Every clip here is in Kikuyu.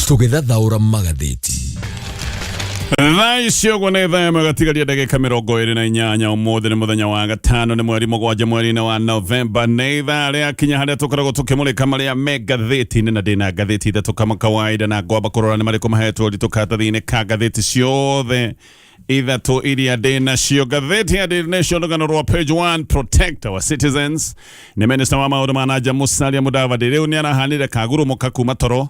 Tũgĩthathaũra magathĩti. Thaa ici ũguo nĩ thaa ĩmwe gatigaria ndagĩka 28. Ũmũthĩ nĩ mũthenya wa gatano, nĩ mweri 7 mweri-inĩ wa Novemba. Nĩ ithaa rĩa kinya harĩa tũkoragwo tũkĩmũrĩka marĩa me ngathĩti-inĩ, na ndĩna ngathĩti ithatũ kama kawaida, na ngwamba kũrora nĩ marĩkũ mahetwo ũritũ karatathi-inĩ ka ngathĩti ciothe ithatũ iria ndĩ nacio. Ngathĩti ya Daily Nation, rũgano rwa page 1, "Protect our citizens." Nĩ minister wa maũndũ ma nanja Musalia Mudavadi rĩu nĩ arahanire kagurumũka kuma toro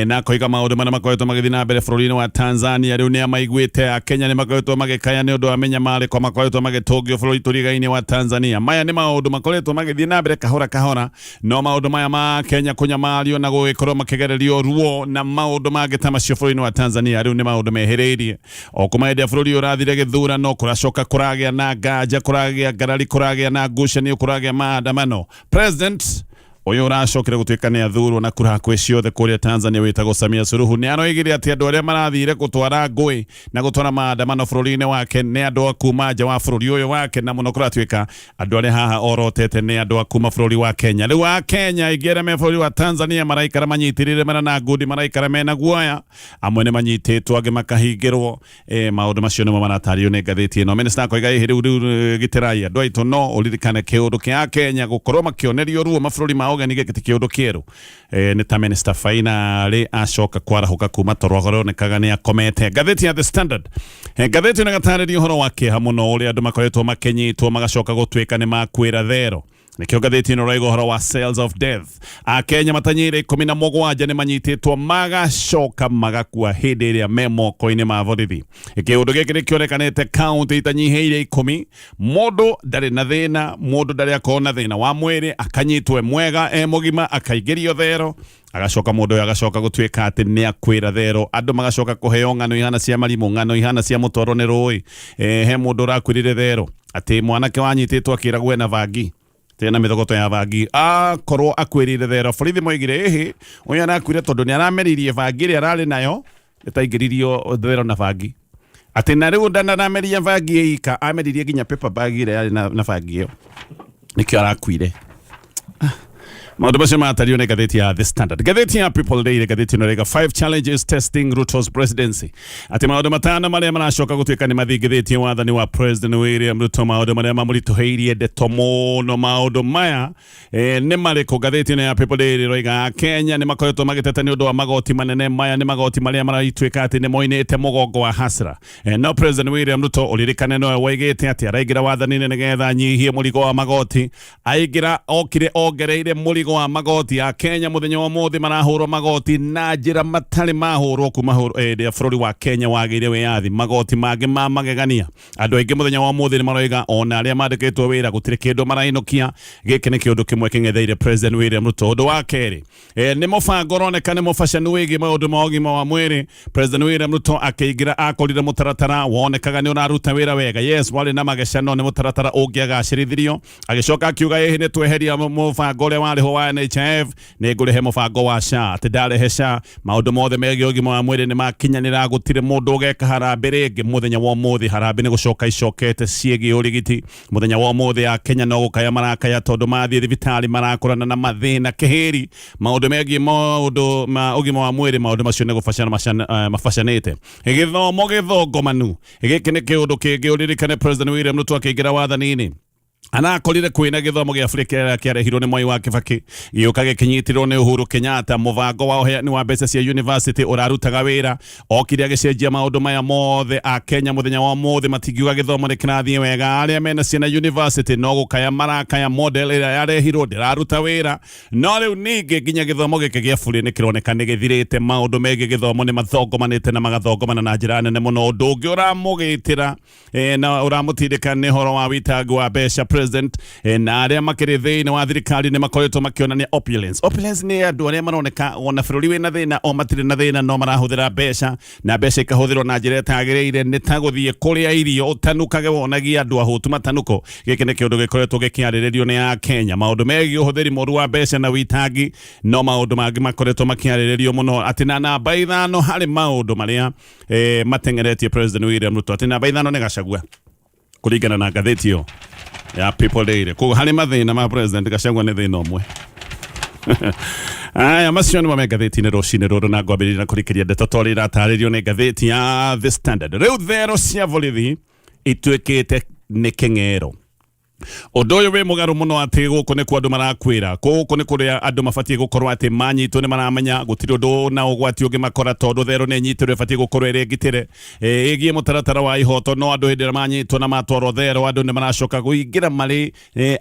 na akoiga maũndũ marĩa makoretwo magĩthiĩ na mbere bũrũri-inĩ wa Tanzania rĩu nĩ amaiguĩte. Akenya nĩ makoretwo magĩkaya nĩ ũndũ wa mĩnyamarĩko makoretwo magĩtũngio bũrũri tũriga-inĩ wa Tanzania. Maya nĩ maũndũ makoretwo magĩthiĩ na mbere kahora kahora, no maũndũ maya ma Kenya kũnyamario na gũgĩkorwo makĩgererio ruo na maũndũ mangĩ ta macio bũrũri-inĩ wa Tanzania rĩu nĩ maũndũ mehĩrĩirie. O kuma hĩndĩ ya bũrũri ũrathire gĩthurano, kũracoka kũragĩa na nganja, kũragĩa ngarari, kũragĩa na ngucanio, kũragĩa maandamano. President ũyũ ũracokire gũtuĩka nĩ athurwo na kura hakuhĩ ciothe kũrĩa Tanzania wĩtagwo Samia Suluhu nĩ aroigire atĩ andũ arĩa marathire gũtwara ngũĩ na gũtwara maandamano bũrũri-inĩ wake nĩ andũ a kuma nja wa bũrũri ũyũ wake, na mũno kũratuĩka andũ arĩa haha orotete nĩ andũ a kuma bũrũri wa Kenya. Rĩu a Kenya aingĩ arĩa me bũrũri wa Tanzania maraikara manyitĩrĩire mena na ngundi, maraikara mena guoya. Amwe nĩ manyitĩtwo, angĩ makahingĩrwo. Maũndũ macio nĩmo maratario nĩ ngathĩti ĩno. Minista akoiga ĩhĩ rĩu rĩu gitĩrai andũ aitũ. No ũririkane kĩũndũ kĩa Kenya gũkorwo makĩonerio ruo mabũrũri ma ũgeni, gĩkĩ ti kĩũndũ kĩerũ. Nĩ ta Minister finally acoka kwarahũka kuma toro aronekaga nĩ akomete. Ngathĩti ya The Standard, ngathĩti ĩno ĩgatarĩria ũhoro wa kĩeha mũno ũrĩa andũ makoretwo makĩnyitwo magacoka gũtuĩka nĩ makuĩra thero. Nĩkĩo ngathĩti ĩno ĩrauga ũhoro wa cells of death. Akenya matanyĩire 17 nĩ manyitĩtwo magacoka magakua hĩndĩ ĩrĩa me moko-inĩ ma borithi. Kĩũndũ gĩkĩ nĩ kĩonekanĩte kaũntĩ itanyihĩire 10. Mũndũ ndarĩ na thĩna, mũndũ ndarĩ akorwo na thĩna wa mwĩrĩ, akanyitwo e mwega, e mũgima, akaingĩrio thero, agacoka mũndũ ũyũ agacoka gũtuĩka atĩ nĩ akwĩra thero. Andũ magacoka kũheo ng'ano ihana cia marimũ, ng'ano ihana cia mũtwarwo nĩ rũĩ. He mũndũ ũrakuĩrire thero atĩ mwanake wanyitĩtwo akĩragwo ena bangi, tena mĩthogoto ya bangi, akorwo akuĩrĩire thero. Borithi moigire ĩhĩ, ũyũ arakuire tondũ nĩ arameririe bangi ĩrĩa ararĩ nayo, ĩtaingĩririo thero na bangi, atĩ na rĩu ndanameria bangi ĩika, ameririe nginya paper bag ĩrĩa yarĩ na bangi ĩyo, nĩkĩo arakuire. Maũndũ macio matario nĩ ngathĩti ya The Standard. Ngathĩti ya People Daily, ngathĩti ĩno ĩraiga "Five challenges testing Ruto's presidency", atĩ maũndũ matano marĩa maracoka gũtuĩka nĩ mathingithĩtie wathani wa President William Ruto, maũndũ marĩa mamũritũhĩirie ndeto mũno. Maũndũ maya nĩ marĩkũ? Ngathĩti ĩno ya People Daily ĩroiga Kenya nĩ makoretwo magĩteta nĩ ũndũ wa magoti manene. Maya nĩ magoti marĩa maratuĩka atĩ nĩ moinĩte mũgongo wa hasra. No President William Ruto, ũririkane nowe woigĩte atĩ araingĩra wathani-inĩ nĩgetha anyihie mũrigo wa magoti. Aingĩra okire ongereire mũrigo wa magoti. A Kenya mũthenya wa ũmũthĩ marahũrwo magoti na njĩra matarĩ mahũrwo kuma hĩndĩ ya bũrũri wa Kenya wagĩire wĩyathi, magoti mangĩ ma magegania. Andũ aingĩ mũthenya wa ũmũthĩ nĩ maroiga ona arĩa mandĩkĩtwo wĩra gũtirĩ kĩndũ marainũkia. Gĩkĩ nĩ kĩũndũ kĩmwe kĩng'etheire President William Ruto. Ũndũ wa kerĩ, nĩ mũbango ũroneka nĩ mũbacanu wĩgiĩ maũndũ ma ũgima wa mwĩrĩ. President William Ruto akĩingĩra akorire mũtaratara wonekaga nĩ ũraruta wĩra wega. Yes, warĩ na mageca, no nĩ mũtaratara ũngĩagacĩrithirio. Agĩcoka akiuga ĩhĩ nĩ tweheria mũbango ũrĩa warĩ ho wa NHIF, nĩ ngũrehe mũbango wa SHA, atĩ ndarehe SHA maũndũ mothe megiĩ ũgima wa mwĩrĩ nĩ makinyanĩra, gũtirĩ mũndũ ũgeka harambĩ rĩngĩ. Mũthenya wa ũmũthĩ harambĩ nĩ gũcoka icokete ciĩgiĩ ũrigiti. Mũthenya wa ũmũthĩ ya Kenya no gũkaya marakaya tondũ mathiĩ thibitarĩ marakorana na mathĩna kĩhĩri maũndũ megiĩ maũndũ ma ũgima wa mwĩrĩ. Maũndũ macio nĩ gũbacana mabacanĩte. Gĩthomo gĩthongomanu, gĩkĩ nĩ kĩũndũ kĩngĩ. Ũririkane President William Ruto akĩingĩra wathani-inĩ anakorire kwĩna gĩthomo gĩa bũrĩ kĩrĩa kĩarehirwo nĩ Mwai wa Kĩbakĩ, gĩũka gĩkĩnyitirwo nĩ Uhuru Kenyatta. Mũbango wa ũheani wa mbeca cia university ũrarutaga wĩra, okire agĩcenjia maũndũ maya mothe. A Kenya mũthenya wa ũmũthĩ matingiuga gĩthomo nĩ kĩrathiĩ wega. Arĩa mena ciana university no gũkaya marakaya, model ĩrĩa yarehirwo ndĩraruta wĩra. No rĩu ningĩ nginya gĩthomo gĩkĩ gĩa bũrĩ nĩ kĩroneka nĩ gĩthirĩte. Maũndũ megiĩ gĩthomo nĩ mathongomanĩte na magathongomana na njĩra nene mũno. Ũndũ ũngĩ ũramũgĩtĩra na ũramũtindĩka nĩ ũhoro wa wĩtangi wa mbeca. President na arĩa makĩrĩ thĩinĩ wa thirikari nĩ makoretwo makĩonania opulence. Opulence nĩ andũ arĩa maroneka ona bũrũri wĩna thĩna, o matirĩ na thĩna, no marahũthĩra mbeca na mbeca ikahũthĩrwo na njĩra ĩtagĩrĩire, nĩ ta gũthiĩ kũrĩa irio ũtanukage, wonagia andũ ahũtu matanuko. Gĩkĩ nĩ kĩũndũ gĩkoretwo gĩkĩarĩrĩrio nĩ a Kenya. Maũndũ megiĩ ũhũthĩri mũru wa mbeca na wĩtangi no maũndũ mangĩ makoretwo makĩarĩrĩrio mũno, atĩ na namba 5 harĩ maũndũ marĩa mateng'eretie President William Ruto, atĩ namba 5 nĩ Gachagua kũringana na ngathĩti ĩyo ya People Daily. Koguo harĩ mathĩna ma President, Gachagua nĩ thĩna ũmwe. Aya macio nĩmo me ngathĩti-inĩ rũcinĩ rũrũ, na ngwambĩrĩria na kũrikĩria ndeto ta ũrĩa iratarĩrio nĩ ngathĩti ya The Standard. Rĩu thero cia borithi ituĩkĩte nĩ kĩng'ero. Ũndũ ũyũ wĩ mũgarũ mũno atĩ gũkũ nĩkuo andũ marakwĩra, gũkũ nĩ kũrĩa andũ mabatiĩ gũkorwo atĩ manyitwo nĩ maramenya gũtirĩ ũndũ na ũgwati ũngĩmakora, tondũ thero nĩ nyitĩrwo ĩbatiĩ gũkorwo ĩrĩ ngitĩre ĩgiĩ mũtaratara wa ihoto. No andũ hĩndĩ ĩrĩa manyitwo na matwarwo thero, andũ nĩ maracoka kũingĩra marĩ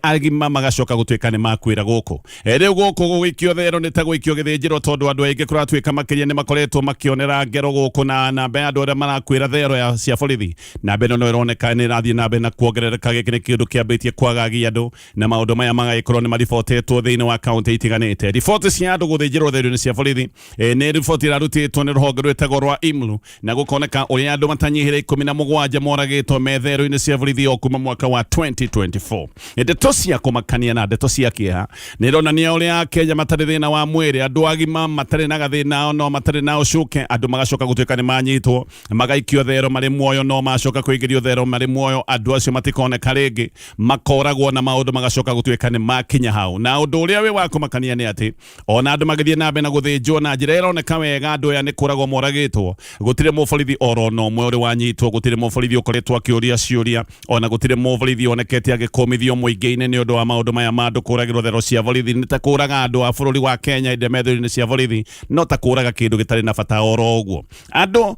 agima, magacoka gũtuĩka nĩ makuĩra gũkũ. Rĩu gũkũ gũgĩikio thero nĩ ta gũikio gĩthĩnjĩro, tondũ andũ aingĩ kũratuĩka makĩria nĩ makoretwo makĩonera ngero gũkũ, na namba ya andũ arĩa marakuĩra thero ya cia borithi, namba ĩno no ĩroneka nĩ ĩrathiĩ na mbere na kuongerereka. Gĩkĩ nĩ kĩũndũ kĩambĩtie kwagagia andũ, na maũndũ maya magagĩkorwo nĩ maribotetwo thĩinĩ wa kaunti itiganĩte. Riboti cia andũ gũthĩnjĩrwo thero-inĩ cia borithi nĩ riboti ĩrarutĩtwo nĩ rũhonge rwĩtagwo rwa IMLU, na gũkoneka ũrĩa andũ matanyihĩre 17 moragĩtwo me thero-inĩ cia borithi o kuma mwaka wa 2024. Ndeto cia kũmakania na ndeto cia kĩeha nĩ ironania ũrĩa Akenya matarĩ thĩna wa mwĩrĩ, andũ agima matarĩ na gathĩna, no matarĩ na ũcuke, andũ magacoka gũtuĩka nĩ manyitwo magaikio thero marĩ muoyo, no macoka kũingĩrio thero marĩ muoyo, andũ acio matikoneka rĩngĩ, makoragwo na maũndũ magacoka gũtuĩka nĩ makinya hau. Na ũndũ ũrĩa wĩ wa kũmakania nĩ atĩ ona andũ magĩthiĩ na mbere na gũthĩnjwo na njĩra ĩroneka wega, andũ aya nĩ kũragwo moragĩtwo, gũtirĩ mũborithi oro na ũmwe ũrĩ wanyitwo, gũtirĩ mũborithi ũkoretwo akĩũria ciũria, ona gũtirĩ mũborithi onekete agĩkũmithio mũingĩ-inĩ nĩ ũndũ wa maũndũ maya ma andũ kũragĩrwo thero cia borithi. Nĩ ta kũraga andũ a bũrũri wa Kenya hĩndĩ ĩrĩa me thero-inĩ cia borithi, no ta kũraga kĩndũ gĩtarĩ na bata oro ũguo. Andũ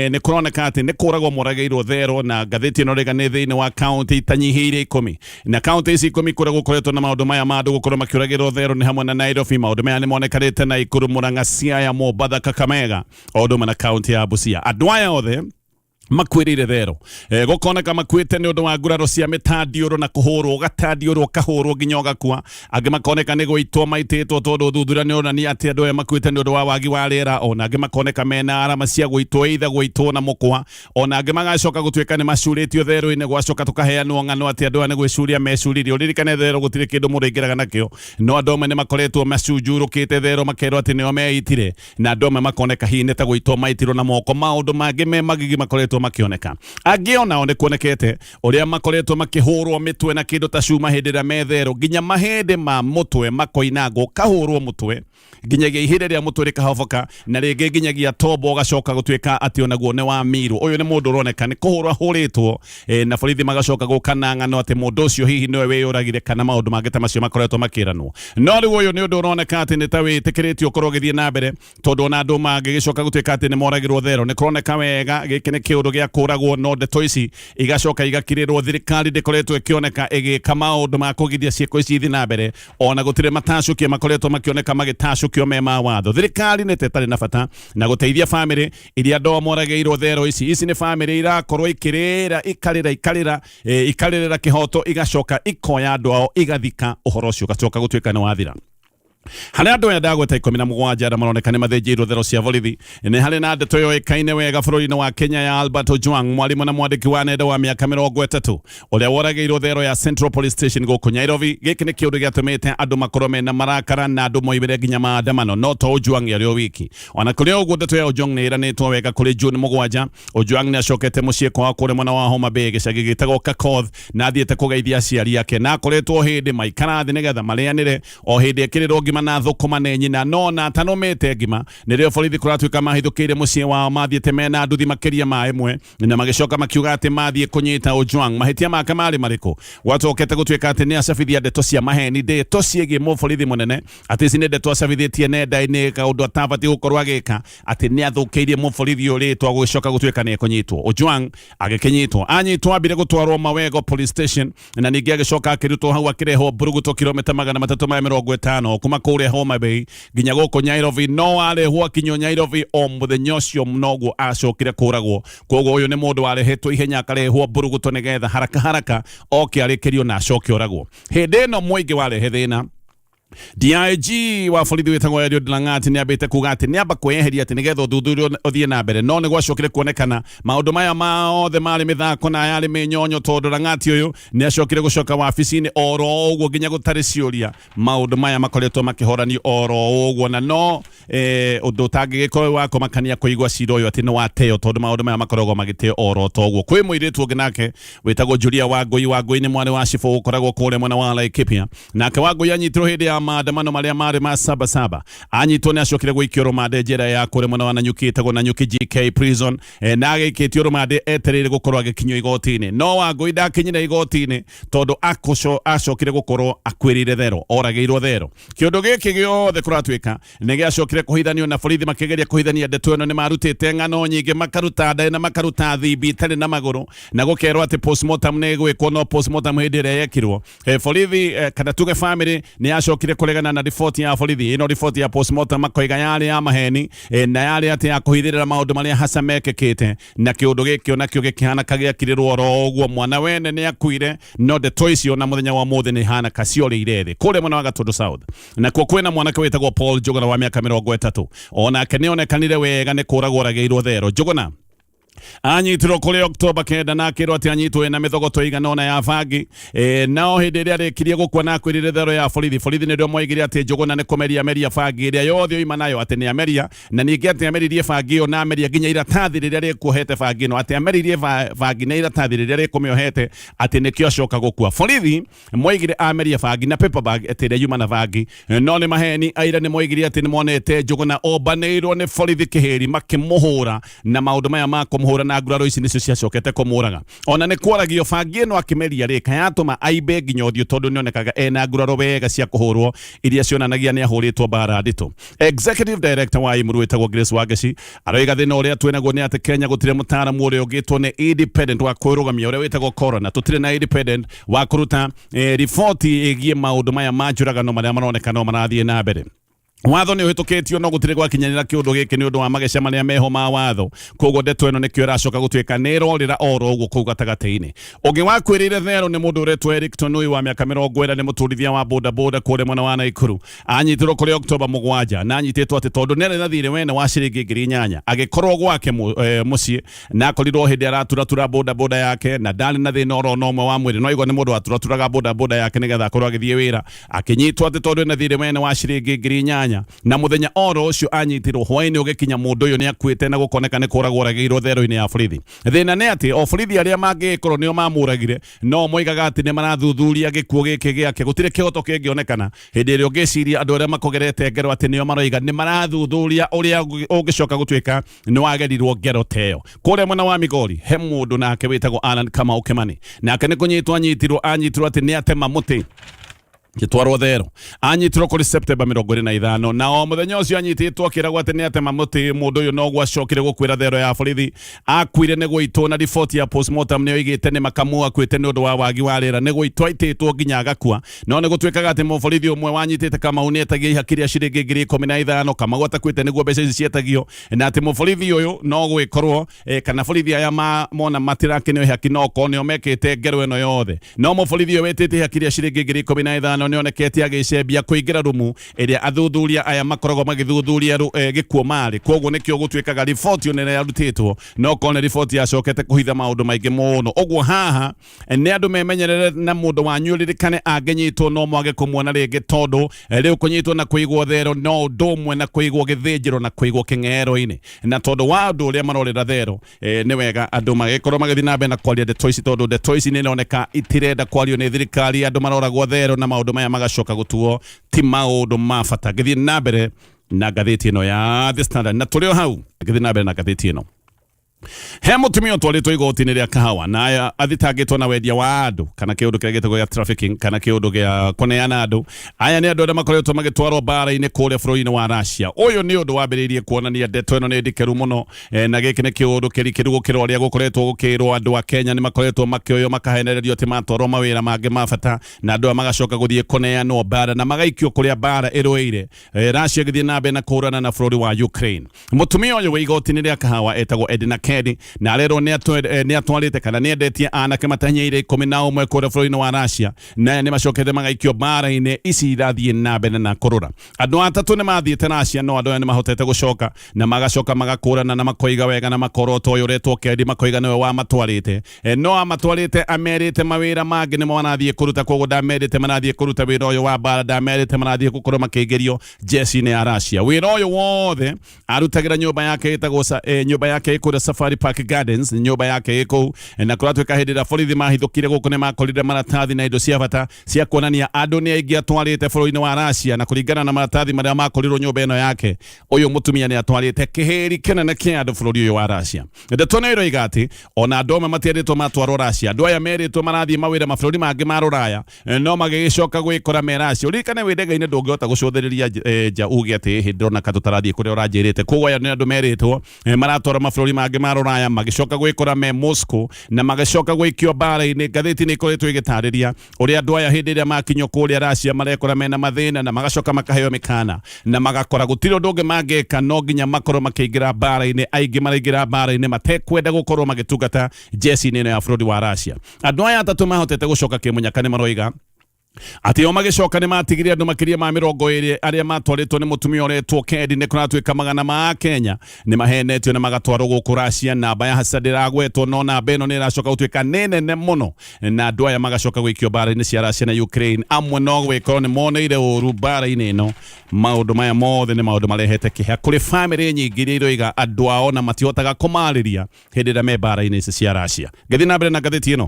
nĩ kũroneka atĩ nĩ kũragwo moragĩirwo thero, na ngathĩti ĩno rĩga nĩ thĩinĩ wa kaunti itanyihĩire 10, na kaunti ici 10 kũrĩa gũkoretwo na maũndũ maya ma andũ gũkorwo makĩũragĩrwo thero nĩ hamwe na Nairobi. Maũndũ maya nĩ monekanĩte Naikuru, Murang'a, Siaya, Mombatha, Kakamega, o ũndũ ũmwe na kaunti ya Busia. Andũ aya othe makuĩrĩire thero, gũkoneka makuĩte nĩ ũndũ wa nguraro cia mĩtandiũrũ na kũhũrwo, ũgatandiũrwo, ũkahũrwo nginya ũgakua. Angĩ makoneka nĩ gũitwo maitĩtwo, tondũ ũthuthuria nĩ ũronania atĩ andũ aya makuĩte nĩ ũndũ wa wagi wa rĩera. Ona angĩ makoneka mena arama cia gũitwo, either gũitwo na mũkwa, ona angĩ magacoka gũtuĩka nĩ macurĩtio thero-inĩ, gwacoka tũkaheanwo ng'ano atĩ andũ aya nĩ gwĩcuria mecuririe. Ũririkane thero gũtirĩ kĩndũ mũndũ aingĩraga nakĩo, no andũ amwe nĩ makoretwo macunjurũkĩte thero makerwo atĩ nĩo meitire, na andũ amwe makoneka hihi nĩ ta gũitwo maitirwo na moko. Maũndũ mangĩ me magigi makoretwo makĩoneka. Angĩ onao nĩ kuonekete ũrĩa makoretwo makĩhũrwo mĩtwe na kĩndũ ta cuma hĩndĩ ĩrĩa me thero, nginya mahĩndĩ ma mũtwe makoinangwo, kahũrwo mũtwe nginyagia ihĩndĩ rĩa mũtwe rĩkahoboka, na rĩngĩ nginyagia tombo ũgacoka gũtuĩka atĩ onaguo nĩ wamirwo. Ũyũ nĩ mũndũ ũroneka nĩ kũhũrwo ahũrĩtwo, na borithi magacoka gũka na ng'ano atĩ mũndũ ũcio hihi nĩwe wĩyũragire, kana maũndũ mangĩ ta macio makoretwo makĩranwo. No rĩu ũyũ nĩ ũndũ ũroneka atĩ nĩ ta wĩtĩkĩrĩtio ũkorwo ũgĩthiĩ na mbere, tondũ ona andũ mangĩgĩcoka gũtuĩka atĩ nĩ moragĩrwo thero, nĩ kũroneka wega gĩkĩ nĩ kĩũndũ gĩa kũragwo, no ndeto ici igacoka igakirĩrwo. Thirikari ndĩkoretwo ĩkĩoneka ĩgĩka maũndũ ma kũgiria ciĩko ici ithiĩ na mbere, ona gũtirĩ matacũkio makoretwo makĩoneka magĩtacũkio me ma watho. Thirikari nĩ ta ĩtarĩ na bata na gũteithia bamĩrĩ iria andũ ao moragĩirwo thero ici. Ici nĩ bamĩrĩ irakorwo ikĩrĩra, ikarĩra, ikarĩra, ikarĩrĩra kĩhoto, igacoka ikoya andũ ao igathika, ũhoro ũcio ũgacoka gũtuĩka nĩ wathira. Harĩ andũ aya ndagweta 17 arĩa maroneka nĩ mathĩnjĩirwo thero cia borithi, nĩ harĩ na ndeto yoĩkaine wega bũrũri-inĩ wa Kenya ya Albert Ojwang, mwarimũ na mwandĩki wa nenda wa mĩaka 30, ũrĩa woragĩirwo thero ya Central Police Station gũkũ Nairobi. Gĩkĩ nĩ kĩũndũ gĩatũmĩte andũ makorwo mena marakara na andũ moimĩre nginya maandamano, no to Ojwang arĩ o wiki. Ona kũrĩ o ũguo, ndeto ya Ojwang nĩ ĩranĩtwo wega kũrĩ June 7. Ojwang nĩ acokete mũciĩ kwao kũrĩa mwena wa Homa Bay, gĩcagi gĩtagwo Kakoth, na athiĩte kũgeithia aciari ake, na akoretwo hĩndĩ maikara thĩ nĩgetha marĩanĩre, o hĩndĩ ekĩrĩrwo ngima na thũkũma nĩ nyina, no na atanũmĩte ngima nĩrĩo borithi kũratuĩka mahithũkĩire mũciĩ wao, mathiĩte mena nduthi makĩria ma ĩmwe, na magĩcoka makiuga atĩ mathiĩ kũnyita Ojwang. Mahĩtia make marĩ marĩkũ? Gwacokete gũtuĩka atĩ nĩ acabithia ndeto cia maheni, ndeto ciĩgiĩ mũborithi mũnene, atĩ ici nĩ ndeto acabithĩtie nenda-inĩ, kaũndũ atabatiĩ gũkorwo agĩka, atĩ nĩ athũkĩirie mũborithi ũyũ rĩtwa, gũgĩcoka gũtuĩka nĩ ekũnyitwo. Ojwang agĩkĩnyitwo, anyitwo ambire gũtwarwo Mawego Police Station, na ningĩ agĩcoka akĩrutwo hau akĩrehwo Mburuguto, kilomita 350 kuma kũrĩa Homa Bay nginya gũkũ Nairobi. No arehwo akinywo Nairobi o mũthenya ũcio noguo acokire kũragwo. Koguo ũyũ nĩ mũndũ warehetwo ihenya akarehwo Mburuguto nĩgetha haraka haraka oke arĩkĩrio na acoke oragwo. Hĩndĩ ĩno mũingĩ warehe thĩna, DIG wa borithi wĩtagwo Eliud Langat nĩ ambĩte kuga atĩ nĩ amba kwĩyeheria atĩ nĩgetha ũthuthuria ũthiĩ na mbere, no nĩ gwacokire kuonekana maũndũ maya mothe marĩ mĩthako na yarĩ mĩnyonyo, tondũ Langat ũyũ nĩ acokire gũcoka wabici-inĩ oro ũguo nginya gũtarĩ ciũria. Maũndũ maya makoretwo makĩhoranio oro ũguo, na no ũndũ ũtangĩgĩkorwo wĩ wa kũmakania kũigua cira ũyũ atĩ nĩ wateo, tondũ maũndũ maya makoragwo magĩteo oro ta ũguo. Kwĩ mũirĩtu ũngĩ nake wĩtagwo Julia Wangũi. Wangũi nĩ mwarĩ wa cibũ ũkoragwo kũrĩa mwena wa Laikipia. Nake Wangũi anyitirwo hĩndĩ ya Maandamano marĩa marĩ ma Sabasaba. Anyitwo nĩ acokire gũikio rũmande njera ya kũrĩa mwena wa Nanyuki ĩtagwo Nanyuki GK Prison, na agĩikĩtio rũmande etereire gũkorwo agĩkinyio igoti-inĩ. No Wangũi ndakinyire igoti-inĩ tondũ acokire gũkorwo akuĩrĩire thero, oragĩirwo thero. Kĩũndũ gĩkĩ gĩothe kũratuĩka nĩ gĩacokire kũhithanio na borithi makĩgeria kũhithania ndeto ĩno. Nĩ marutĩte ng'ano nyingĩ, makaruta ndaĩ na makaruta thimbi itarĩ na magũrũ, na gũkerwo atĩ postmortem nĩ ĩgwĩkwo. No postmortem hĩndĩ ĩrĩa yekirwo, borithi, kana tuge family nĩ yacokire kũregana na riboti ya borithi ĩno. Riboti ya postmortem makoiga yarĩ ya maheni, na yarĩ atĩ ya kũhithĩrĩra maũndũ marĩa hasa mekĩkĩte. Na kĩũndũ gĩkĩ onakĩo gĩkĩhana kagĩakirĩrwo oro ũguo. Mwana wene nĩ akuire, no ndeto icio na mũthenya wa mũthĩ nĩ ihana kaciorĩire thĩ. Kũrĩa mwena wa Gatundu South nakuo kwĩna mwanake wĩtagwo Paul Njũgũna wa mĩaka 30. Onake nĩ onekanire wega nĩ kũragwo oragĩirwo thero. Njũgũna anyitirwo kũrĩ Oktoba 9 na akĩrwo atĩ anyitwo ena mĩthogoto ĩigana ũna ya bangi. Nao hĩndĩ ĩrĩa arĩkirie gũkua na akwĩrire thero ya borithi, borithi nĩrĩo moigire atĩ Njũgũna nĩ kũmeria ameria bangi ĩrĩa yothe oima nayo, atĩ nĩ ameria, na ningĩ atĩ ameririe bangi ĩyo na ameria nginya iratathi rĩrĩa rĩkuohete bangi ĩno, atĩ ameririe bangi na iratathi rĩrĩa rĩkũmĩohete, atĩ nĩkĩo acoka gũkua. Borithi moigire ameria bangi na paper bag atĩ ĩrĩa yuma na bangi, no nĩ maheni. Aira nĩ moigire atĩ nĩ monete Njũgũna ombanĩirwo nĩ borithi kĩhĩri makĩmũhũra, na maũndũ maya ma kũmũhũra na nguraro ici nĩcio ciacokete kũmũraga. Ona nĩ kwaragio bangi ĩno akĩmeria rĩ kayatũma aimbe nginya ũthiũ, tondũ nĩonekaga ena nguraro wega cia kũhũrwo iria cionanagia nĩ ahũrĩtwo mbara nditũ. Executive Director wa Imuru wĩtagwo Grace Wangeci aroiga thĩna ũrĩa twĩnaguo nĩ atĩ Kenya gũtirĩ mũtaaramu ũrĩa ũngĩtwo nĩ independent wa kwĩrũgamia ũrĩa wĩtagwo coroner. Tũtirĩ na independent wa kũruta riboti ĩgiĩ maũndũ maya ma njũragano marĩa maroneka no marathiĩ na mbere. Watho nĩ ũhĩtũkĩtio, no gũtirĩ gwakinyanĩra kĩũndũ gĩkĩ nĩ ũndũ wa mageca marĩa meho ma watho. Koguo ndeto ĩno nĩkĩo ĩracoka gũtuĩka nĩ ĩrorĩra oro ũguo kũu gatagatĩ-inĩ. Ũngĩ wakuĩrĩire thero nĩ mũndũ ũretwo Eric Tonui wa mĩaka 40, nĩ mũtwarithia wa bodaboda kũrĩa mwena wa Naikuru. Anyitirwo kũrĩ Oktoba 7 na anyitĩtwo atĩ tondũ nĩ arĩ na thirĩ wene wa ciringi 8,000. Agĩkorwo gwake mũciĩ na akorirwo hĩndĩ araturatura bodaboda yake, na ndarĩ na thĩna oro na ũmwe wa mwĩrĩ, no igua nĩ mũndũ waturaturaga bodaboda yake nĩgetha akorwo agĩthiĩ wĩra. Akĩnyitwo atĩ tondũ ena thirĩ wene wa ciringi 8,000, na mũthenya oro ũcio anyitirwo, hwaĩ-inĩ ũgĩkinya mũndũ ũyũ nĩ akuĩte na gũkoneka nĩ kũragwo oragĩirwo thero-inĩ ya borithi. Thĩna nĩ atĩ o borithi arĩa mangĩgĩkorwo nĩo mamũragire no moigaga atĩ nĩ marathuthuria gĩkuũ gĩkĩ gĩake. Gũtirĩ kĩhoto kĩngĩonekana hĩndĩ ĩrĩa ũngĩciria andũ arĩa makũgerete ngero atĩ nĩo maroiga nĩ marathuthuria ũrĩa ũngĩcoka gũtuĩka nĩ wagerirwo ngero ta ĩyo. Kũrĩa mwena wa Migori he mũndũ nake wĩtagwo Alan Kamau Kimani, nake nĩ kũnyitwo anyitirwo. Anyitirwo atĩ nĩ atema mũtĩ gĩtwarwo thero. Anyitirwo kũrĩ Septemba 25, na o mũthenya ũcio anyitĩtwo akĩragwo atĩ nĩ atema mũtĩ, mũndũ ũyũ noguo acokire gũkuĩra thero ya borithi. Akuire nĩ gũitwo, na riboti ya postmortem nĩ yoigĩte nĩ makamu akuĩte nĩ ũndũ wa wagi wa rĩera, nĩ gũitwo aitĩtwo nginya agakua. No nĩ gũtuĩkaga atĩ mũborithi ũmwe wanyitĩte Kamau nĩ etagia ihaki rĩa ciringi 15,000 Kamau atakuĩte nĩguo mbeca ici cietagio, na atĩ mũborithi ũyũ no gwĩkorwo, kana borithi aya mona matirakenio ihaki no korwo nĩo mekĩte ngero ĩno yothe. No mũborithi ũyũ wĩtĩte ihaki rĩa ciringi 15,000 nĩonekete agĩcembia kũingĩra rumu ĩrĩa athuthuria aya makoragwo magĩthuthuria gĩkuũ marĩ. Koguo nĩkĩo gũtuĩkaga riboti ĩno ĩrĩa yarutĩtwo no korwo nĩ riboti yacokete kũhitha maũndũ maingĩ mũno. Ũguo haha nĩ andũ memenyerere, na mũndũ wanyu ririkane angĩnyitwo no mwage kũmuona rĩngĩ, tondũ rĩu kũnyitwo na kũigwo thero no ũndũ ũmwe na kũigwo gĩthĩnjĩro na kũigwo kĩng'ero-inĩ. Na tondũ wa ũndũ ũrĩa marorĩra thero, nĩ wega andũ magĩkorwo magĩthiĩ na mbere na kwaria ndeto ici, tondũ ndeto ici nĩ ironeka itirenda kwario nĩ thirikari. Andũ maroragwo thero na maũndũ maya magacoka gũtuo ti maũndũ ma bata. Ngĩthiĩ na mbere na ngathĩti ĩno ya The Standard, na tũrĩ o hau ngĩthiĩ na mbere na ngathĩti ĩno, he mũtumia ũtwarĩtwo igoti-inĩ rĩa Kahawa na aya athitangĩtwo na wendia wa andũ kana kĩũndũ kĩrĩa gĩtagwo gĩa trafficking kana kĩũndũ gĩa kũneana andũ. Aya nĩ andũ arĩa makoretwo magĩtwarwo mbara-inĩ kũrĩa bũrũri-inĩ wa Russia. Ũyũ nĩ ũndũ wambĩrĩirie kuonania ndeto ĩno nĩ ndikĩru mũno, na gĩkĩ nĩ kĩũndũ kĩrikĩru gũkĩra ũrĩa gũkoretwo gũkĩrwo. Andũ a Kenya nĩ makoretwo makĩoywo makahenererio atĩ matwarwo mawĩra mangĩ ma bata, na andũ aya magacoka gũthiĩ kũneanwo mbara na magaikio kũrĩa mbara ĩrũĩire. Russia ĩgĩthiĩ na mbere na kũhũrana na bũrũri wa Ukraine. Mũtumia ũyũ wĩ igoti-inĩ rĩa Kahawa etagwo Edna Kedi, na arerwo nĩ atwarĩte kana nĩ endetie anake matahinyĩire 11 kũrĩa bũrũri-inĩ wa Russia, na aya nĩ macokete magaikio mbara-inĩ ici irathiĩ na mbere na kũrũra. Andũ atatũ nĩ mathiĩte Russia, no andũ aya nĩ mahotete gũcoka na magacoka magakũrana na makoiga wega na makorota ũyũ ũretwo Kendi, makoiga nĩwe wamatwarĩte. No amatwarĩte amerite mawĩra mangĩ nĩmo marathiĩ kũruta, koguo ndamerĩte marathiĩ kũruta wĩra ũyũ wa mbara, ndamerĩte marathiĩ gũkorwo makĩingĩrio jeshi-inĩ ya Russia. Wĩra ũyũ wothe arutagĩra nyũmba yake ĩtagwo nyũmba yake ĩ kũrĩa Safari Safari Park Gardens, nyũmba yake ĩ kũu, na kũratuĩka hĩndĩ ĩrĩa borithi mahithũkire gũkũ nĩ makorire maratathi na indo cia bata cia kuonania andũ nĩ aingĩ atwarĩte bũrũri-inĩ wa Russia, na kũringana na maratathi marĩa makorirwo nyũmba ĩno yake, ũyũ mũtumia nĩ atwarĩte kĩhĩri kĩnene kĩa andũ bũrũri ũyũ wa Russia. Ndeto nĩ ĩroiga atĩ ona andũ amwe matierĩtwo matwarwo Russia, andũ aya merĩtwo marathiĩ mawĩra mabũrũri mangĩ ma rũraya, no magĩgĩcoka gwĩkora me Russia. Ũririkane wĩ ndege-inĩ ndũngĩhota gũcũthĩrĩria nja uge atĩ hĩndĩ ndĩrona ka tũtarathiĩ kũrĩa ũranjĩrĩte. Koguo aya nĩ andũ merĩtwo maratwarwo mabũrũri mangĩ ma rũraya, magĩcoka gwĩkora me Moscow na magĩcoka gũikio mbara-inĩ. Ngathĩti nĩ ikoretwo ĩgĩtarĩria ũrĩa andũ aya hĩndĩ ĩrĩa makinyio kũrĩa Russia marekora mena mathĩna na magacoka makaheo mĩkana na magakora gũtirĩ ũndũ ũngĩ mangĩka, no nginya makorwo makĩingĩra mbara-inĩ. Aingĩ maraingĩra mbara-inĩ matekwenda gũkorwo magĩtungata jeshi-inĩ ĩno ya bũrũri wa Russia. Andũ aya atatũ mahotete gũcoka kĩmũnyaka nĩ maroiga atĩ o magĩcoka nĩ matigire andũ makĩria ma 20 arĩa matwarĩtwo nĩ mũtumia ũretwo Kendi. Nĩ kũratuĩka magana ma Kenya nĩ mahenetio na magatwarwo gũkũ Russia. Namba ya hasa ndĩragwetwo, no namba ĩno nĩ ĩracoka gũtuĩka nĩ nene mũno, na andũ aya magacoka gũikio mbara-inĩ cia Russia na Ukraine. Amwe no gwĩkorwo nĩ moneire ũru mbara-inĩ ĩno. Maũndũ maya mothe nĩ maũndũ marehete kĩeha kũrĩ bamĩrĩ nyingĩ iria iroiga andũ ao na matihotaga kũmarĩria hĩndĩ ĩrĩa me mbara-inĩ ici cia Russia. Ngĩthiĩ na mbere na ngathĩti ĩno,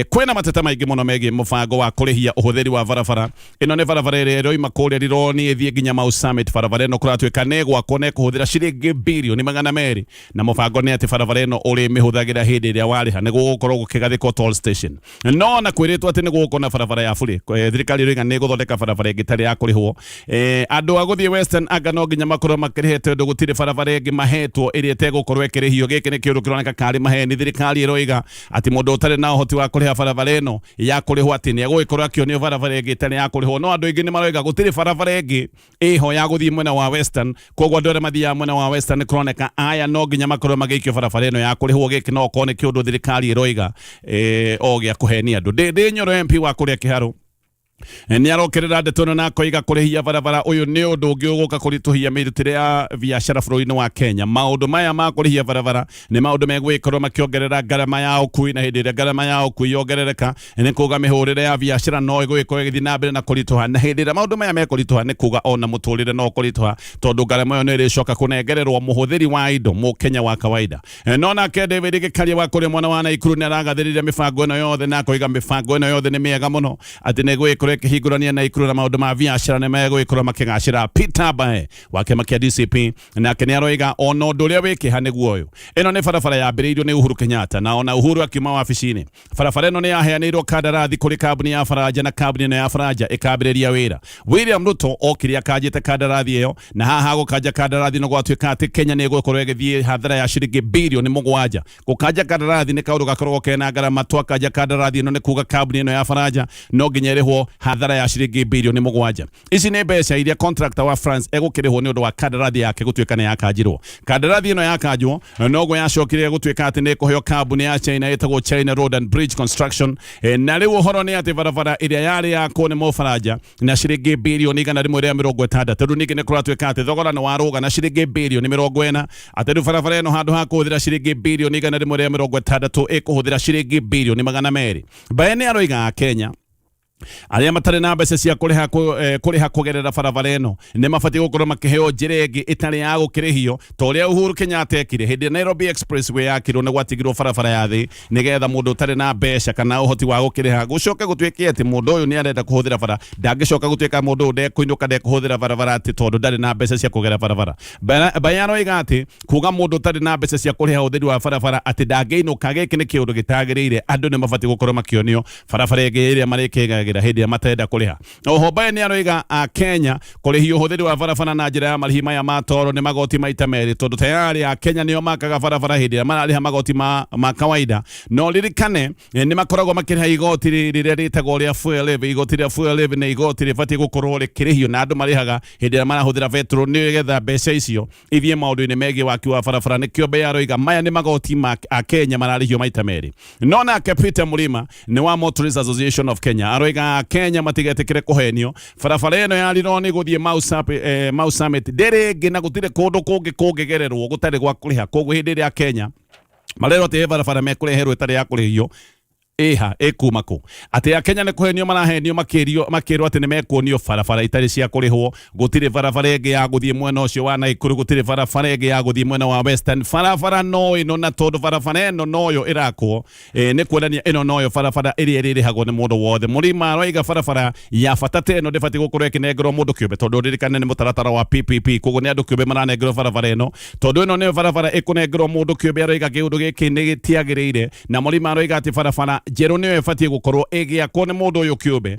kwĩna mateta maingĩ mũno megiĩ mũbango wa kũrĩhia ũhũthĩri wa barabara. Ĩno nĩ barabara ĩrĩa ĩroima kũrĩa Rironi ĩthiĩ nginya Mau Summit. Barabara ĩno kũratuĩka nĩ ĩgwakwo na ĩkũhũthĩra ciringi birioni 200, na mũbango nĩ atĩ barabara ĩno ũrĩmĩhũthagĩra hĩndĩ ĩrĩa warĩha nĩ gũgũkorwo gũkĩgathĩkwo toll station. No na kwĩrĩtwo atĩ nĩ gũgũkorwo na barabara ya bure, thirikari ĩroiga nĩ ĩgũthondeka barabara ĩngĩ ĩtarĩ ya kũrĩhwo. Andũ a gũthiĩ Western anga no nginya makorwo makĩrĩhe tondũ gũtirĩ barabara ĩngĩ mahetwo ĩrĩa ĩtegũkorwo ĩkĩrĩhio. Gĩkĩ nĩ kĩũndũ kĩroneka karĩ maheni. Thirikari ĩroiga atĩ mũndũ ũtarĩ na ũhoti wa kũrĩha barabara ĩno ya kũrĩhwo atĩ nĩ egũgĩkorwo akĩonio barabara ĩngĩ ĩtarĩ ya kũrĩhwo, no andũ aingĩ nĩ maroiga gũtirĩ barabara ĩngĩ ĩho ya gũthiĩ mwena wa Western. Koguo andũ arĩa mathiaga mwena wa Western kũroneka aya no nginya makorwo magĩikio barabara ĩno ya kũrĩhwo. Gĩkĩ no korwo nĩ kĩũndũ thirikari ĩroiga o gĩa kũhenia andũ. Ndĩ Nyoro MP wa kũrĩa Kĩharũ nĩ arokerera ndeto ĩno na akoiga kũrĩhia barabara ũyũ nĩ ũndũ ũngĩ ũgũka kũritũhia mĩrutĩre ya biacara bũrũri-inĩ wa Kenya. Maũndũ maya ma kũrĩhia barabara nĩ maũndũ megũgĩkorwo makĩongerera ngarama ya ũkui, na hĩndĩ ĩrĩa ngarama ya ũkui yongerereka nĩ kuga mĩhũrĩre ya biacara no ĩgũgĩkorwo ĩgĩthiĩ na mbere na kũritũha, na hĩndĩ ĩrĩa maũndũ maya mekũritũha nĩ kuga ona mũtũrĩre no ũkũritũha, tondũ ngarama ĩyo nĩ ĩrĩcoka kũnengererwo mũhũthĩri wa indo, mũkenya wa kawaida. No nake David Gĩkaria wa kũrĩa mwena wa Naikuru nĩ aragathĩrĩria mĩbango ĩno yothe na akoiga mĩbango ĩno yothe nĩ mĩega mũno, atĩ nĩ ĩgũgĩkorwo ĩkĩhingũrania Naikuru na maũndũ ma biacara nĩ megũgĩkorwo makĩgacĩra. Peter Mbae wa kĩama kĩa DCP nake nĩ aroiga ona ũndũ ũrĩa wĩ kĩeha nĩguo ũyũ, ĩno nĩ barabara yambĩrĩirio nĩ Uhuru Kenyatta, na ona Uhuru akiuma wabici-inĩ barabara ĩno nĩ yaheanĩirwo kandarathi kũrĩ kambuni ya Faranja, na kambuni ĩno ya Faranja ĩkambĩrĩria wĩra. William Ruto okire akanjĩte kandarathi ĩyo, na haha gũkanja kandarathi no gwatuĩka atĩ Kenya nĩ ĩgũkorwo ĩgĩthiĩ hathara ya ciringi birioni 7. Gũkanja kandarathi nĩ kaũndũ gakoragwo kena ngarama. Twakanja kandarathi ĩno nĩ kuga kambuni ĩno ya Faranja no nginya ĩrĩhwo hathara ya ciringi birioni 7. Ici nĩ mbeca iria contractor wa France egũkĩrĩhwo nĩ ũndũ wa kandarathi yake gũtuĩka nĩ yakanjirwo. Kandarathi ĩno yakanjwo noguo yacokire gũtuĩka atĩ nĩ ĩkũheo kambuni ya China ĩtagwo China Road and Bridge Construction. Na rĩu ũhoro nĩ atĩ barabara ĩrĩa yarĩ yakwo nĩ Mũfaranja na ciringi birioni 160, rĩu ningĩ nĩ kũratuĩka atĩ thogora nĩ warũga na ciringi birioni 40, atĩ rĩu barabara ĩno handũ ha kũhũthĩra ciringi birioni 160 ĩkũhũthĩra ciringi birioni 200. Mbae nĩ aroiga Kenya arĩa matarĩ na mbeca cia kũrĩha kũrĩha kũgerera barabara ĩno nĩ mabatiĩ gũkorwo makĩheo njĩra ĩngĩ ĩtarĩ ya gũkĩrĩhio, ta ũrĩa Uhuru Kenyatta ekire hĩndĩ ĩrĩa Nairobi Expressway yakirwo. Nĩ gwatigirwo barabara ya thĩ nĩgetha mũndũ ũtarĩ na mbeca kana ũhoti wa gũkĩrĩha gũcoke gũtuĩke atĩ mũndũ ũyũ nĩ arenda kũhũthĩra bara, ndangĩcoka gũtuĩka mũndũ ũyũ ndekũinũka, ndekũhũthĩra barabara atĩ tondũ ndarĩ na mbeca cia kũgera barabara. Mbae aroiga atĩ kuga mũndũ ũtarĩ na mbeca cia kũrĩha ũhũthĩri wa barabara atĩ ndangĩinũka, gĩkĩ nĩ kĩũndũ gĩtagĩrĩire. Andũ nĩ mabatiĩ gũkorwo makĩonio barabara ĩngĩ ĩrĩa marĩkĩgagĩra hĩndĩ ĩrĩa matarenda kũrĩha. Oho Mbae nĩ aroiga a Kenya kũrĩhia ũhũthĩri wa barabara na njĩra ya marĩhi maya ma toro nĩ magoti maita merĩ, tondũ tayari a Kenya nĩo makaga barabara hĩndĩ ĩrĩa mararĩha magoti ma kawaida. No ririkane nĩ makoragwo makĩrĩha igoti rĩrĩa rĩtagwo rĩa fuel levy. Igoti rĩa fuel levy nĩ igoti rĩbatiĩ gũkorwo rĩkĩrĩhio na andũ marĩhaga hĩndĩ ĩrĩa marahũthĩra betũrũ, nĩgetha mbeca icio ithiĩ maũndũ-inĩ megiĩ waki wa barabara. Nĩkĩo Mbeya aroiga maya nĩ magoti ma a Kenya mararĩhio maita merĩ. No nake Peter Mũrima nĩ wa Motorists Association of Kenya aroiga Kenya matigetĩkĩre kũhenio. Barabara ĩno ya Rironi gũthiĩ Mau Summit ndĩrĩ ĩngĩ, na gũtirĩ kũndũ kũngĩ kũngĩgererwo gũtarĩ gwa kũrĩha. Koguo hĩndĩ ĩrĩa Kenya marerwo atĩ he barabara mekũreherwo ĩtarĩ ya kũrĩhio. Ĩha ĩkuma kũ? Atĩ Akenya nĩ kũhenio marahenio makĩrio makĩrwo atĩ nĩ mekuonio barabara itarĩ cia kũrĩhwo. Gũtirĩ barabara ĩngĩ ya gũthiĩ mwena ũcio wa Naikuru, gũtirĩ barabara ĩngĩ ya gũthiĩ mwena wa Western. Barabara no ĩno, na tondũ barabara ĩno noyo ĩrakwo, nĩ kuonania ĩno noyo barabara ĩrĩa ĩrĩrĩhagwo nĩ mũndũ wothe. Mũrima aroiga barabara ya bata ta ĩno ndĩbatiĩ gũkorwo ĩkĩnengerwo mũndũ kĩũmbe, tondũ ririkane nĩ mũtaratara wa PPP, koguo nĩ andũ kĩũmbe maranengerwo barabara ĩno. Tondũ ĩno nĩyo barabara ĩkũnengerwo mũndũ kĩũmbe, aroiga kĩũndũ gĩkĩ nĩ gĩtiagĩrĩire. Na Mũrima aroiga atĩ barabara njerũ nĩyo ĩbatiĩ gũkorwo ĩgĩakwo nĩ mũndũ ũyũ kĩũmbe,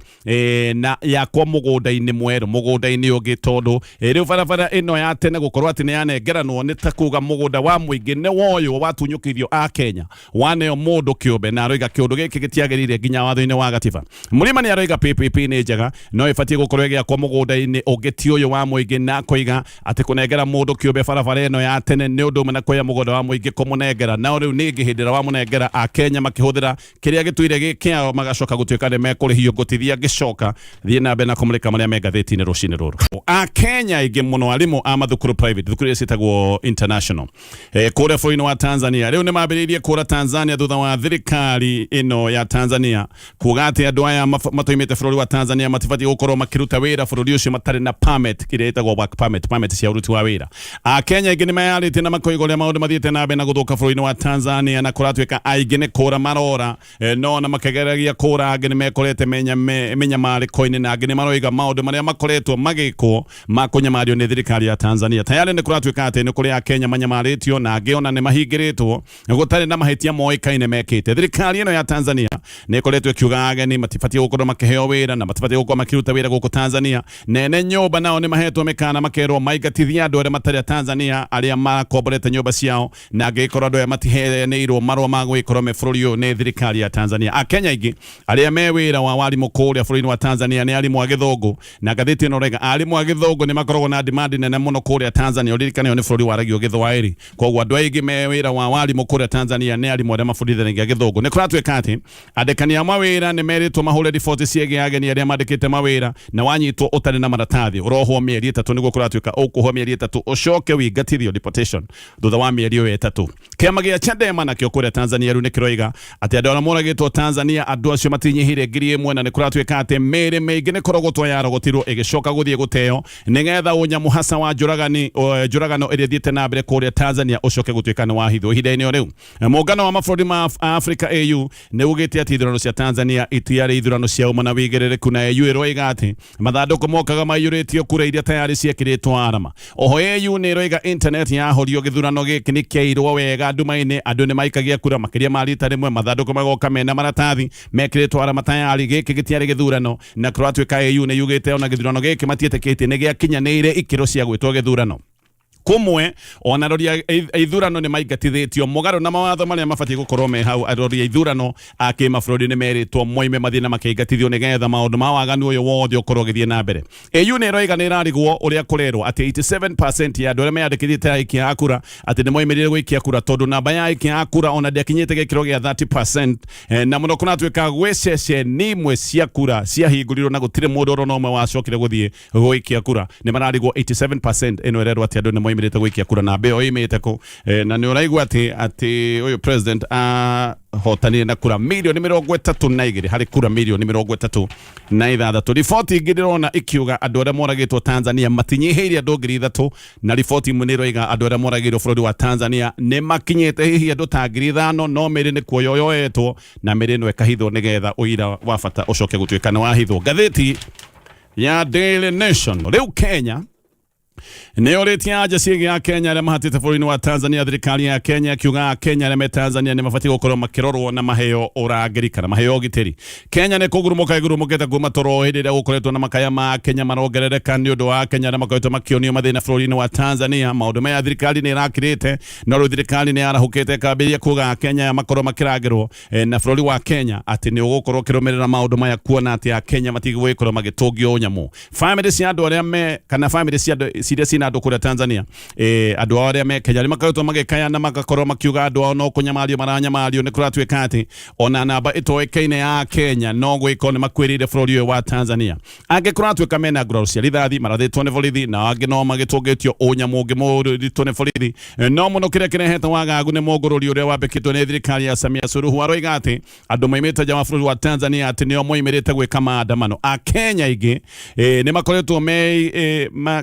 na yakwo mũgũnda-inĩ mwerũ, mũgũnda-inĩ ũngĩ, tondũ rĩu barabara ĩno ya tene gũkorwo atĩ nĩ yanengeranwo nĩ ta kuga mũgũnda wa mũingĩ nĩ woywo watunyũkithio a Kenya waneo mũndũ kĩũmbe, na aroiga kĩũndũ gĩkĩ gĩtiagĩrĩire nginya watho-inĩ wa gatiba. Mũrima nĩ aroiga PPP nĩ njega no ĩbatiĩ gũkorwo ĩgĩakwo mũgũnda-inĩ ũngĩ ti ũyũ wa mũingĩ, na akoiga atĩ kũnengera mũndũ kĩũmbe barabara ĩno ya tene nĩ ũndũ ũmwe na kuoya mũgũnda wa mũingĩ kũmũnengera. Nao rĩu ningĩ hĩndĩ ĩrĩa wamũnengera, Akenya makĩhũthĩra kĩrĩa gĩtũire gĩ kĩao magacoka gũtuĩka nĩ mekũrĩhio. Ngũtithia ngĩcoka thiĩ na mbere na kũmũrĩka marĩa me ngathĩti-inĩ rũcinĩ rũrũ. Akenya aingĩ mũno arimũ a mathukuru private, thukuru iria ciĩtagwo international, kũrĩa bũrũri-inĩ wa Tanzania rĩu nĩ mambĩrĩirie kũra Tanzania thutha wa thirikari ĩno ya Tanzania kuga atĩ andũ aya matoimĩte bũrũri wa Tanzania matibatiĩ gũkorwo makĩruta wĩra bũrũri ũcio matarĩ na permit ĩrĩa ĩtagwo work permit, permit cia ũruti wa wĩra. Akenya aingĩ nĩ meyarĩtie na makoiga ũrĩa maũndũ mathiĩte na mbere na gũthũka bũrũri-inĩ wa Tanzania, na kũratuĩka aingĩ nĩ kũra marora, no ona makĩgeragia kũra angĩ nĩ mekorete mĩnyamarĩko-inĩ, na angĩ nĩ maroiga maũndũ marĩa makoretwo magĩkwo ma kũnyamario nĩ thirikari ya Tanzania. Tayarĩ nĩ kũratuĩka atĩ nĩ kũrĩ Akenya manyamarĩtio na angĩ ona nĩ mahingĩrĩtwo gũtarĩ na mahĩtia moĩkaine mekĩte. Thirikari ĩno ya Tanzania nĩ ĩkoretwo ĩkiuga ageni matibatiĩ gũkorwo makĩheo wĩra na matibatiĩ gũkorwo makĩruta wĩra gũkũ Tanzania. Nene nyũmba nao nĩ mahetwo mĩkana makerwo maingatithie andũ arĩa matarĩ a Tanzania arĩa makomborete nyũmba ciao, na angĩgĩkorwo andũ aya matiheanĩirwo marũa ma gũgĩkorwo me bũrũri ũyũ nĩ thirikari ya Tanzania. Akenya aingĩ arĩa me wĩra wa warimũ kũrĩa bũrũri-inĩ wa Tanzania nĩ arimũ a gĩthũngũ, na ngathĩti ĩno rega arimũ a gĩthũngũ nĩ makoragwo na demand nene mũno kũrĩa Tanzania. Ũririkane ũyũ nĩ bũrũri waragio gĩthwaĩri, koguo andũ aingĩ me wĩra wa warimũ kũrĩa Tanzania nĩ arimũ arĩa mabundithanagia gĩthũngũ. Nĩ kũratuĩka atĩ andĩkani a mawĩra nĩ merĩtwo mahũre riboti ciĩgiĩ ageni arĩa mandĩkĩte mawĩra, na wanyitwo ũtarĩ na maratathi ũrohwo mĩeri 3. Nĩguo kũratuĩka ũkũhwo mĩeri 3 ũcoke wĩingatithio, deportation, thutha wa mĩeri ĩyo 3. Kĩama gĩa Chadema nakĩo kũrĩa Tanzania rĩu nĩ kĩroiga atĩ andũ arĩa moragĩtwo Tanzania andũ acio matinyihĩire 1000, na nĩ kũratuĩka atĩ mĩĩrĩ mĩingĩ nĩ kũrogotwo yarogotirwo ĩgĩcoka gũthiĩ gũteo nĩgetha ũnyamũ hasa wa njũragano ĩrĩa ĩthiĩte na mbere kũrĩa Tanzania ũcoke gũtuĩka nĩ wahithwo. Ihinda-inĩ o rĩu mũngano wa mabũrũri ma Africa AU nĩ ugĩte atĩ ithurano cia Tanzania itiarĩ ithurano cia ũma na wĩigĩrĩrĩku, na AU ĩroiga atĩ mathandũkũ mokaga maiyũrĩtio kura iria tayarĩ ciekĩrĩtwo arama. Oho AU nĩ ĩroiga internet yahorio gĩthurano gĩkĩ nĩ kĩairwo wega nduma-inĩ, andũ nĩ maikagia kura makĩria ma rita rĩmwe, mathandũkũ magoka mena maratathi mekĩrĩtwo arama tayarĩ. Gĩkĩ gĩtiarĩ gĩthurano, na kũratuĩka AU nĩ yugĩte ona gĩthurano gĩkĩ matiĩtĩkĩtie nĩ gĩakinyanĩire ikĩro cia gwĩtwo gĩthurano. Kũmwe ona arori a ithurano nĩ maingatithĩtio mũgarũ na mawatho marĩa mabatiĩ gũkorwo me hau. Arori a ithurano a kĩmabũrũri nĩ merĩtwo moime mathiĩ na makĩingatithio nĩgetha maũndũ ma waganu ũyũ wothe ũkorwo ũgĩthiĩ na mbere. AU nĩ ĩroiga nĩ ĩrarigwo ũrĩa kũrerwo atĩ 87% ya andũ arĩa meyandĩkithĩtie aikia a kura atĩ nĩ moimĩrire gũikia kura, tondũ namba ya aikia a kura ona ndĩakinyĩte gĩkĩro gĩa 30%, na mũno kũratuĩka gwĩ ceceni imwe cia kura ciahingũrirwo na gũtirĩ mũndũ oro na ũmwe wacokire gũthiĩ gũikia kura. Nĩ mararigwo 87% ĩno ĩrerwo atĩ andũ nĩ moimĩrĩte gũikia kura na mbeo ĩimĩte kũ, na nĩ ũraigua atĩ ũyũ president ahotanire na kura mirioni 32 harĩ kura mirioni 36. Riboti ingĩ ndĩrona ikiuga andũ arĩa moragĩtwo Tanzania matinyihĩire andũ 3000, na riboti imwe nĩ ĩroiga andũ arĩa moragĩirwo bũrũri wa Tanzania nĩ makinyĩte hihi andũ ta 5000, no mĩĩrĩ nĩ kuoywo yoetwo na mĩĩrĩ ĩno ĩkahithwo nĩgetha ũira wa bata ũcoke gũtuĩka nĩ wahithwo. Ngathĩti ya Daily Nation rĩu Kenya nĩ orĩtie anja ciĩgiĩ Akenya arĩa mahatĩte bũrũri-inĩ wa Tanzania. Thirikari ya Kenya ĩkiuga Akenya arĩa me Tanzania nĩ mabatiĩ gũkorwo makĩrorwo na maheo ũrangĩri kana maheo ũgitĩri. Kenya nĩ kũgurumũka ĩgurumũkĩte kuma toro hĩndĩ ĩrĩa gũkoretwo na makaya ma Akenya marongerereka nĩ ũndũ wa Akenya arĩa makoretwo makĩonio mathĩna bũrũri-inĩ wa Tanzania. Maũndũ maya thirikari nĩ ĩrakirĩte, no rĩu thirikari nĩ yarahũkĩte ĩkambĩrĩria kuga Akenya aya makorwo makĩrangĩrwo, na bũrũri wa Kenya atĩ nĩ ũgũkorwo ũkĩrũmĩrĩra maũndũ maya kuona atĩ Akenya matigũgĩkorwo magĩtũngio ũnyamũ. Famĩlĩ cia andũ arĩa me kana famĩlĩ cia andũ ciria cina na andũ kũrĩa Tanzania, andũ ao arĩa me Kenya nĩ makoretwo magĩkaya na magakorwo makiuga andũ ao no kũnyamario maranyamario. Nĩ kũratuĩka atĩ ona namba ĩtoĩkaine ya Kenya no gwĩko nĩ makuĩrĩire bũrũri ũyũ wa Tanzania. Angĩ kũratuĩka mena nguraro cia rithathi, marathĩtwo nĩ borithi, na angĩ no magĩtũngĩtio ũnyamũ ũngĩ mũritũ nĩ borithi. No mũno kĩrĩa kĩrehete wagagu nĩ mũngũrũri ũrĩa wambĩkĩtwo nĩ thirikari ya Samia Suluhu. Aroiga atĩ andũ maimĩte nja wa bũrũri wa Tanzania atĩ nĩo moimĩrĩte gwĩka maandamano. Akenya aingĩ nĩ makoretwo me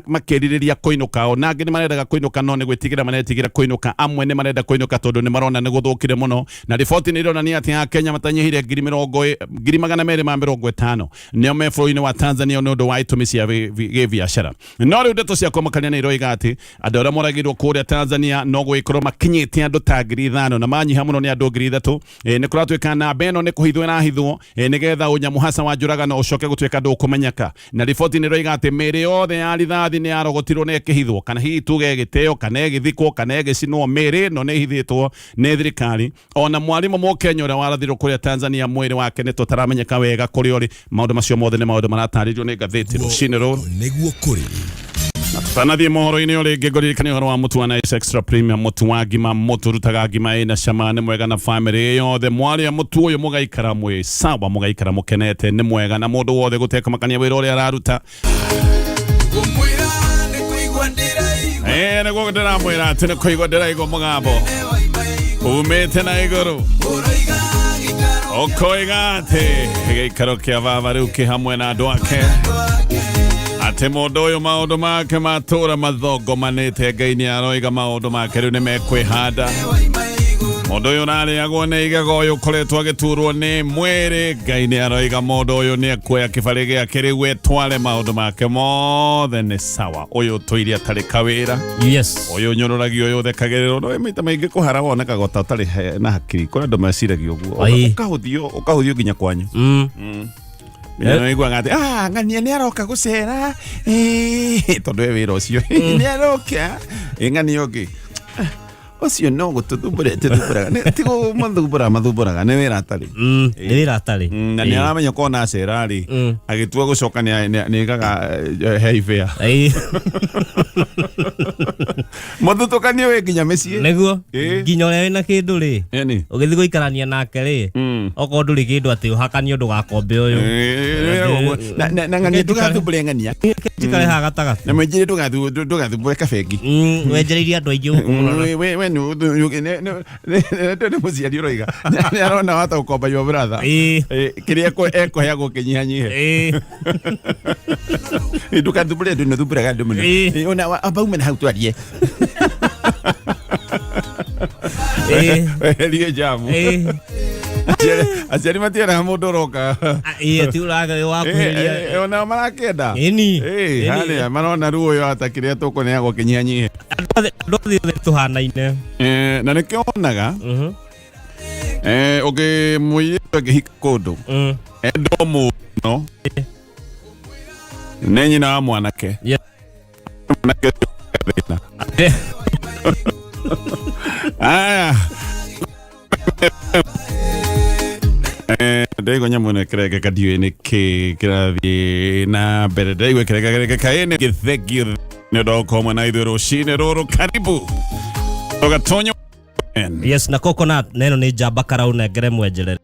makĩrirĩria kũinũka, ona angĩ nĩ marendaga kũinũka no nĩ gwĩtigĩra maretigĩra kũinũka. Amwe nĩ marenda kũinũka tondũ nĩ marona nĩ gũthũkire mũno, na riboti nĩ ironania atĩ Akenya matanyihire 250,000 nĩo me bũrũri-inĩ wa Tanzania nĩ ũndũ wa itũmi cia gĩbiacara. No rĩu ndeto cia kũmakania nĩ iroiga atĩ andũ arĩa moragirwo kũrĩa Tanzania no gũgĩkorwo makinyĩte andũ ta 5,000, na manyiha mũno nĩ andũ 3,000. Nĩ kũratuĩka namba ĩno nĩ kũhithwo ĩrahithwo, nĩgetha ũnyamũ hasa wa njũragano ũcoke gũtuĩka ndũkũmenyeka. Na riboti nĩ ĩroiga atĩ mĩĩrĩ yothe ya rithathi nĩ yarogotirwo na ĩkĩhithwo, kana hihi tuge ĩgĩteo kana ĩgĩthikwo kana ĩgĩcinwo. Mĩĩrĩ ĩno nĩ ĩhithĩtwo nĩ thirikari. Ona mwarimũ Mũkenya ũrĩa warathirwo kũrĩa Tanzania, mwĩrĩ wake nĩ tũtaramenyeka wega kũrĩa ũrĩ. Maũndũ macio mothe nĩ maũndũ maratarĩrio nĩ ngathĩti rũcinĩ rũrũ. Nĩguo kũrĩ. Na tũtanathiĩ mohoro-inĩ o rĩngĩ, ngũririkania ũhoro wa mũtu wa Nice Extra Premium, mũtu wa ngima, mũtu ũrutaga ngima ĩna cama, nĩ mwega na famĩlĩ yothe. Mwarĩa mũtu ũyũ mũgaikara mwĩ sawa, mũgaikara mũkenete, nĩ mwega na mũndũ wothe gũtekũmakania wĩra ũrĩa araruta. Ngũmwĩra nĩ kũigua ndĩraigua. Nĩguo ndĩramwĩra atĩ nĩ kũigua ndĩraigua mũgambo umĩte na igũrũ Ũroiga gĩikaro ũkoiga atĩ gĩikaro kĩa baba rĩu kĩ hamwe na andũ ake, atĩ mũndũ ũyũ maũndũ make matũra mathongomanĩte, Ngai nĩ aroiga maũndũ make rĩu nĩ mekwĩhanda. waima igũrũ. Mũndũ ũyũ ũrarĩagwo nĩ igego, ũyũ ũkoretwo agĩturwo nĩ mwĩrĩ, Ngai nĩ aroiga mũndũ ũyũ nĩ ekuoya kĩbarĩ gĩake rĩu etware, maũndũ make mothe nĩ sawa. Ũyũ ũtũire atarĩ kawĩra, ũyũ ũnyũrũragio, ũyũ ũthekagĩrĩrwo, no maita maingĩ kũhara wonekaga ta ũtarĩ na hakiri. Kũrĩ andũ meciragia ũguo. Oi. Ũkahũthio nginya kwanyu. Nginya nĩũiguaga atĩ ng'ania nĩ aroka gũcera, tondũ e wĩra ũcio nĩ aroka. Ng'ania ũngĩ ũcio no gũtũthumbũra tũthumbũraga, ti gũmathumbũra mathumbũraga, nĩ wĩra atarĩ. Nĩ wĩra atarĩ. Na nĩ aramenya kona acera rĩ, agĩtua gũcoka nĩ ĩgaga hei bĩa. Mũthutũkanio wĩ nginya mĩciĩ. Nĩguo. Ĩĩ. Nginya ũrĩa wĩna kĩndũ rĩ, Ĩni. ũgĩthiĩ gũikarania nake rĩ, okorwo ndũrĩ kĩndũ, atĩ ũhakanio ndũgakombe ũyũ. Na ng'ania ndũgathumbũre ng'ania. Njikare haha gatagatĩ. Na mwenjere ndũgathumbũre kabengi. Wenjereirie andũ aingĩ gũkũ mũno. We nĩ mũciari ũroiga nĩ arona wata gũkomba your brother. Kĩrĩa ekũheagwo kĩnyihanyihe. Ndũgathumbũre andũ, nĩũthumbũraga andũ mũno. Ona amba ume na hau twarie. Weherie jamu. Aciari matieraga mũndũ ũroka. Ĩĩ, ti ũraga wakuhĩrĩria. Ona marakĩenda. Ĩni. Ĩĩ, Ĩni. harĩa marona ruo ũyũ ata kĩrĩa tũkũneagwo kĩnyihanyihe. Andũ othe tũhanaine. Na nĩkĩo wonaga ũngĩ mũirĩtu angĩhika kũndũ endwo mũno nĩ nyina wa mwanake, mwanake ũcio thĩna. Aya. Ndaigua nyamũ ĩno ĩkĩrengeka, ndiũĩ nĩ kĩ kĩrathiĩ na mbere. Ndaigua ĩkĩrengarenga ĩnĩ gĩthengio nĩ ũndũ wa gũkorwo mwena ithuĩ rũcinĩ rũrũ. Karibu tũgatonya. Yes, na coconut neno nĩ njamba karau nengere mwenjerere.